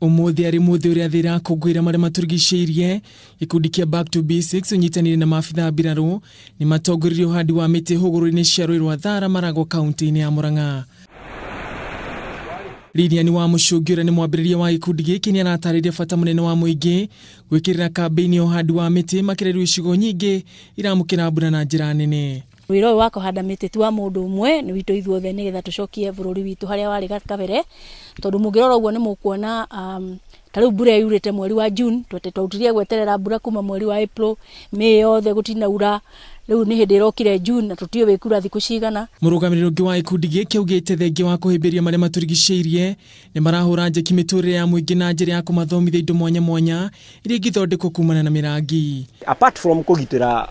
Ũmũthĩ arĩ mũthĩ ũrĩa thĩ ĩrakũngũĩra marĩa matũrigicĩirie, gĩkundi kĩa Back to Basics ũnyitanĩire na maabitha a mbirarũ nĩ matongoririe ũhandi wa mĩtĩ hũgũrũrũ-inĩ cia rũĩ rwa Thara Maragwa kaunti-inĩ ya Murang'a. Lilian wa Mũcũngi ũrĩa nĩ mwambĩrĩria wa gĩkundi gĩkĩ nĩ aratarĩria bata mũnene wa mũingĩ gwĩkĩrĩra kambĩini ya ũhandi wa mĩtĩ makĩria rĩu icigo nyingĩ iramũkĩra mbura na njĩra nene. Wĩra ũyũ wa kũhanda mĩtĩ ti wa mũndũ ũmwe, nĩ witũ ithuothe nĩgetha tũcokie bũrũri witũ harĩa warĩ kabere, tondũ mũngĩrora ũguo nĩ mũkuona ta rĩu mbura yurĩte mweri wa June, twarutire gweterera mbura kuma mweri wa April, May yothe gũtinaura, rĩu nĩ hĩndĩ ĩrokire June na tũtiũĩ ĩkura thikũ cigana. Mũrũgamĩrĩri ũngĩ wa gĩkundi gĩkĩ augĩte thengia wa kũhĩmbĩria marĩa matũrigicĩirie, nĩ marahũra njeki mĩtũrĩre ya mũingĩ na njĩra ya kũmathomithia indo mwanya mwanya iria ingĩthondekwo kumana na mĩrangi. Apart from kũgitĩra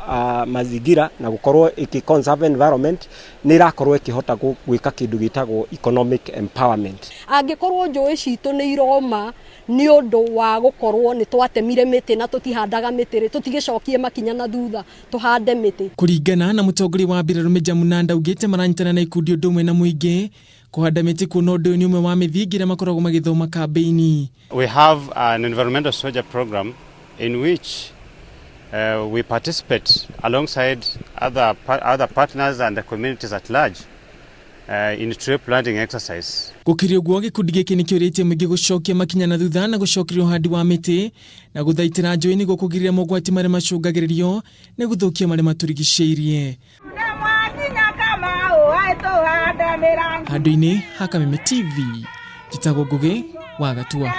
mazingira na gũkorwo ĩkĩ conserve environment, nĩ ĩrakorwo ĩkĩhota gwĩka kĩndũ gĩtagwo economic empowerment. Angĩkorwo njũĩ citũ nĩ iroma nĩ ũndũ wa gũkorwo nĩ twatemire mĩtĩ na tũtihandaga mĩtĩ rĩ, tũtigĩcokie makinya na thutha tũhande mĩtĩ. Kũringana na mũtongoria wa mbirarũ Meja Munanda augĩte maranyitana na ikundi ũndũ ũmwe na mũingĩ kũhanda mĩtĩ kuona ũndũ ũyũ nĩ ũmwe wa mĩthingi ĩrĩa makoragwo magĩthoma kambĩini. We have an environmental soldier program in which we participate alongside other partners and the communities at large in tree planting exercise. Gũkĩrĩ ũguo gĩkundi gĩkĩ nĩ kĩũrĩtie mũingĩ gũcokia makinya na thutha na gũcokeria ũhandi wa mĩtĩ na gũthaitĩra njũĩ nĩguo kũgirĩrĩria mogwati marĩa macũngagĩrĩrio nĩ gũthũkia marĩa matũrigicĩirie. Handũ-inĩ ha Kameme TV, njĩtagwo Ngũgĩ wa Gatua.